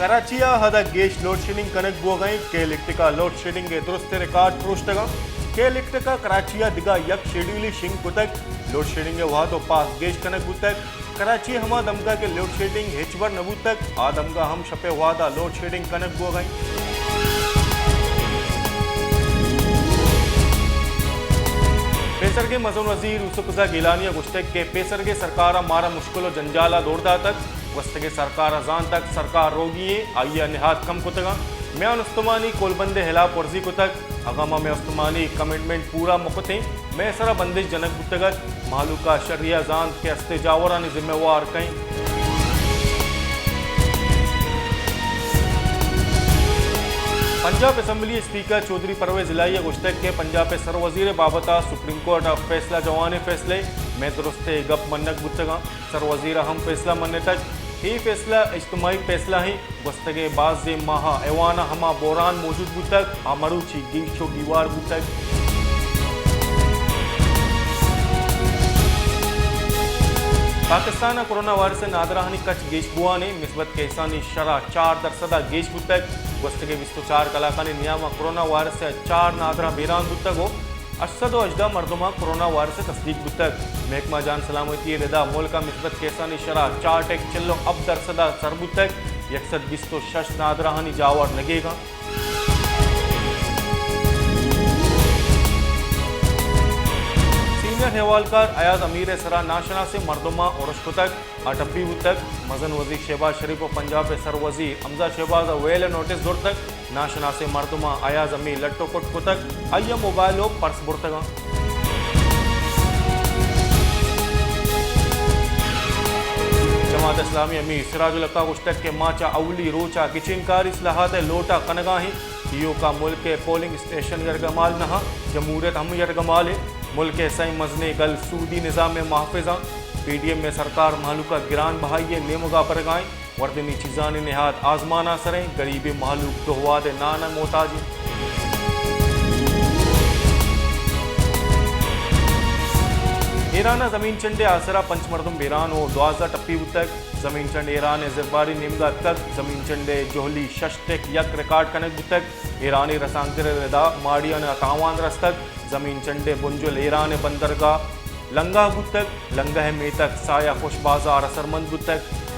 کراچی ءَ حد ءَ گیش لوڈ شیڈنگ کنگ بوگ ءَ انت۔ کے الیکٹرک ءَ لوڈ شیڈنگ ءِ درستیں ریکارڈ پروشتگ انت۔ کے الیکٹرک ءَ کراچی ءَ دگہ یک شیڈیولے شنگ کتگ۔ لوڈ شیڈنگ ءِ وھد ءُ پاس گیش کنگ بوتگ۔ کراچی ءِ ھما دمگاں کہ لوڈ شیڈنگ ھچبر نہ بوتگ، آ دمگاں ھم شپ ءِ وھد ءَ لوڈ شیڈنگ کنگ بوگ ءَ انت۔ پیسرگیں مزن وزیر یوسف رضا گیلانی ءَ گوشتگ کہ پیسرگیں سرکار ءَ مارا مشکل ءُ جنجال ءَ دور داتگ۔ گوستگیں سرکار ءَ زانتگ سرکار روگی ایں، آئی ءَ نہاد کم کتگ اَنت۔ میان استمانی کولبند ءِ ھلاپ ورزی کتگ۔ اگاں ما مئے استمانی کمٹمنٹ پورا مہ کتیں، مئے سرا بندش جنگ بوتگ اَت۔ مھلوک ءَ شری ءَ زانت کہ ھستیں جاورانی ذمہ وار کئے اِنت۔ پنجاب اسمبلی اسپیکر چوہدری پرویز الہی ءَ گوشتگ کہ پنجاب ءِ سر وزیر ءِ بابت ءَ سپریم کورٹ ءِ فیصلہ جوانیں فیصلہ اِنت، مئے درستیں گپ منگ بوتگ اَنت۔ سر وزیر ءَ ھم فیصلہ منتگ۔ اے فیصلہ اجتماعی فیصلہ اِنت۔ گوستگیں بازیں ماہ ءَ ایوان ءَ ھما بحران موجود بوتگ، آ مروچی گیش ءُ گیوار بوتگ۔ پاکستان ءَ کرونا وائرس ءِ نادراھانی کچ گیش بوان اِنت، مثبت کیسانی شرح چار درسد ءَ گیش بوتگ۔ گوستگیں بیست ءُ چار کلاکانی نیام ءَ کرونا وائرس ءِ چار نادراہ بیران بوتگ ءُ ھشت سد ءُ ھژدہ مردماں کرونا وائرس ءِ تصدیق بوتگ۔ محکمہ جان سلامتی ءِ ردا ملک ءَ مثبت کیسانی شرح چار ٹک چل ءُ ھپت درسد ءَ سر بوتگ، یک سد بیست ءُ شش نادراھانی جاور لگیگ اَنت۔ سینئر اھوالکار ایاز امیر ءِ سرا ناشناسیں مردماں ارش کتگ، آ ٹپی بوتگ۔ مزن وزیر شہباز شریف ءُ پنجاب ءِ سر وزیر حمزہ شہباز ءَ ویل ءِ نوٹس زرتگ۔ ناشناسیں مردماں ایاز امیر لٹ ءُ کٹ کتگ، آئی ءِ موبائل ءُ پرس برتگ اَنت۔ جماعت اسلامی امیر سراج الحق ءَ گوشتگ کہ ما چہ اولی روچ ءَ گچین کاری اصلاحات ءِ لوٹ ءَ کنگ ءَ ایں۔ ایوک ءَ ملک ءِ پولنگ اسٹیشن یرغمال نہ اَنت، جمہوریت ھم یرغمال اِنت۔ ملک ءِ سئیں مزنیں گل سودی نظام ءِ محافظ اَنت۔ پی ڈی ایم ءِ سرکار مھلوک ءَ گران بہائی ءِ نیمگ ءَ برگ ءَ اِنت۔ وردنی چیزانی نہاد آزمان ءَ سر اِنت، گریبیں مھلوک دو وھد ءِ نان ءِ محتاج اِنت۔ ایران ءَ زمین چنڈ ءِ آسر ءَ پنچ مردم بیران ءُ دوازدہ ٹپی بوتگ۔ زمین چنڈ ایران ءِ زرباری نیمگ ءَ اتکگ۔ زمین چنڈ ءِ جہلی شش ٹک یک ریکارڈ کنگ بوتگ۔ ایرانی رسانکدر ءِ ردا ماڑیانی تاوان رستگ۔ زمین چنڈ ءِ بنجل ایران ءِ بندرگاہ لنگاہ بوتگ۔ لنگاہ ءِ میتگ سایہ خوش بازار ءَ سرمند بوتگ۔